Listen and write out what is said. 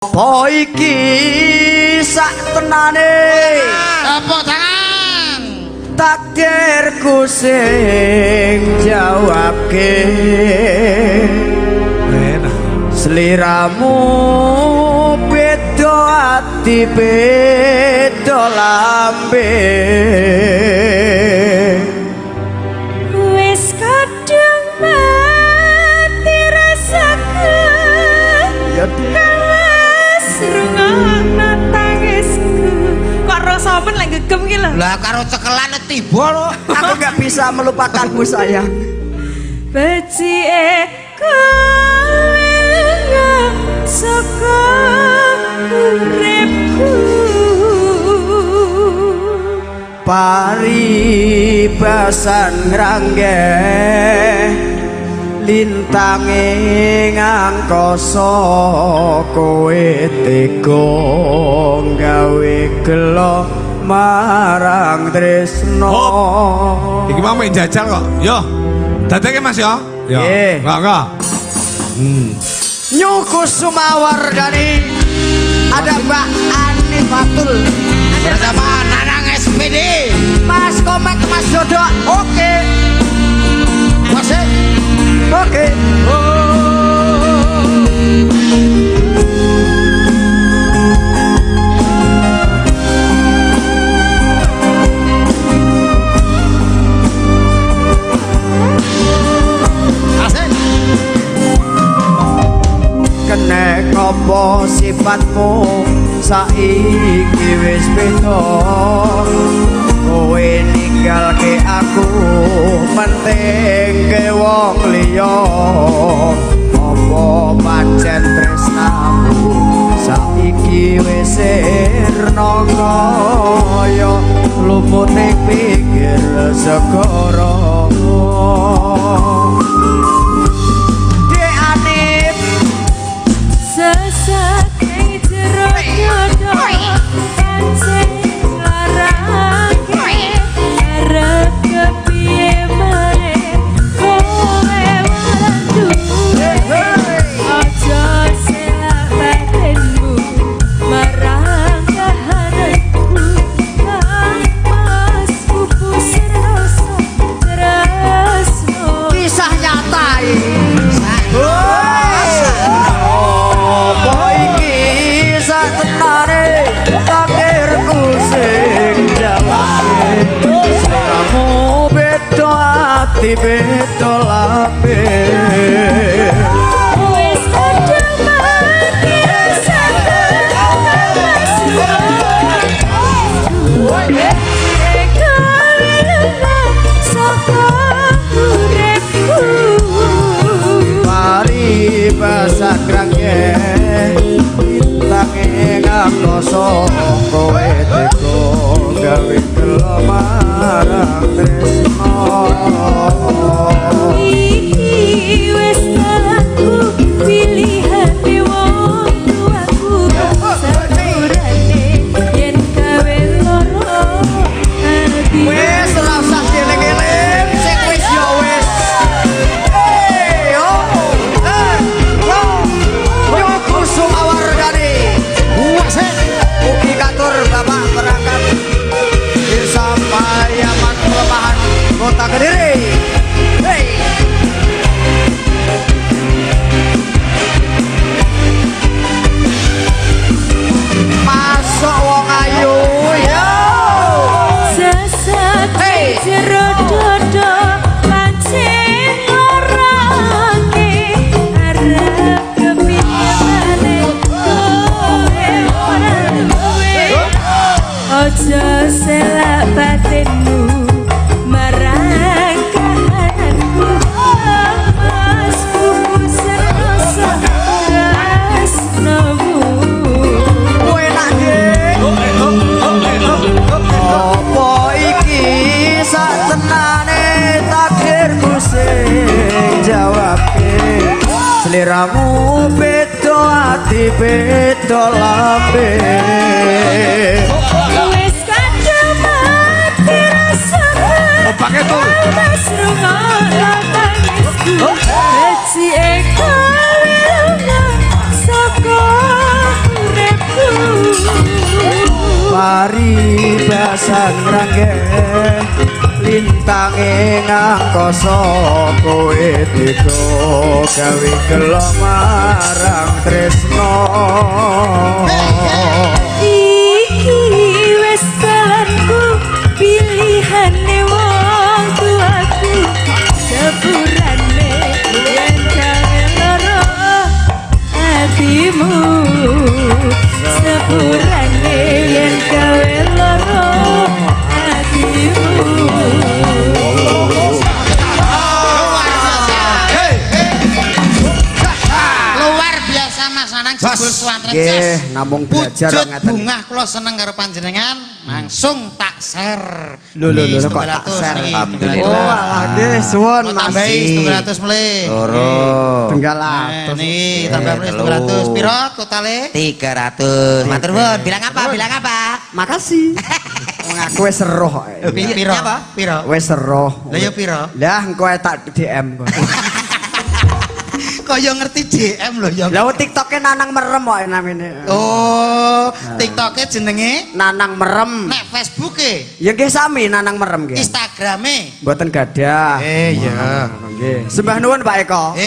Apa iki sak tenane? Tepuk tangan. Takdirku sing jawabke. Enak. Sliramu beda ati beda lambe. Wis kadung mati rasaku. Ya, Dik. Wis rungokno tangisku. Kok rasa men lek gegem ki lho. Lah karo cekelan tiba lho. Aku gak bisa melupakanmu, sayang. Becike kowe lunga saka uripku. Paribasan ngrangge lintange ngangkasa, kowe tega gawe gelo marang tresno. Iki mau main jajal kok. Yo. Dadeke, Mas, yo. Yo. Nggih. Enggak, enggak. Nyuku Sumawardani, ada Mbak Ani Fatul Bersama Nanang SPD. Mas Komek, Mas Dodo. Oke. Masih. Oke. Asik. Kene ngopo sifatmu saiki wis beda, kowe ninggalke aku mentingke wong liya. Apa pancen tresnamu saiki wis sirna kaya lumute pikir segara? Dek Anip. Sesek ing jero dodo pancen larake, arep kepiye maneh kowe ora duwe. Aja selak batinmu marang kahananku, kang Mas pupus rasa tresno. Kisah nyata iki. Apa iki sak tenane takdirku sing jawabke? Sliramu beda ati beda lambe. Wis kadung mati rasaku, wis kowe lunga saka uripku. Paribasan krangge lintange ngangkasa, kowe tega gawe gelo marang tresno. Iki wis dalanku, pilihane wong tuaku. Sepurane yen gawe loro ati. Wis ora usah dieling-eling, sing wis ya wis. Eh, yo. Eh, yo. Yo Kusumawardani. Asik. Ugi katur Bapak perangkat Desa Payaman Pelemahan Kota Kediri. Hey. Masuk wong ayu yo. Sesek Hey. jero dodo pancen larake, arep kepiye maneh kowe ora duwe. Aja selak batinmu marang kahananku, Mas pupus rasa tresnomu. Enak, Dik. Apa iki sak tenane takdirku sing jawabke? Sliramu beda ati beda lambe. Wis kadung mati rasaku. Opake tuh. Wis rungokno tangisku, becike kowe lunga saka pisan ngrangge lintange ngangkasa kowe tega gawe gelo marang tresno. Iki wis dalanku, pilihane wong tuaku. Sepurane yen gawe loro atimu. Sepurane yen gawe loro atimu. Luar biasa. Luar biasa, Mas Nanang, jebul swanten. Nggih, namung belajar Wujud ngeten. Bungah kula seneng karo panjenengan, langsung tak share. Lho, lho, lho, kok tak share? Alhamdulillah. Oh, alah nggih, suwun, Kula Mas. tambahi 900 mulai. Loro. Tenggal Nah, atus. nih, tambah mulai Telu. 900. Piro totale? 300. Matur nuwun. Bilang apa? Bilang apa? Makasih. Wong aku wis weruh kok. Piro? Apa? Piro? Wis weruh. Lah ya piro? Lah engko ae tak DM kok. Kaya ngerti DM lho ya. Lah TikToke Nanang Merem kok namine. Oh, TikToke jenenge? Nanang Merem. Nek Facebooke, Ya nggih sami, Nanang Merem nggih. Instagrame. Mboten gadah. Eh, iya. Nggih. Sembah nuwun, Pak Eko. Eh.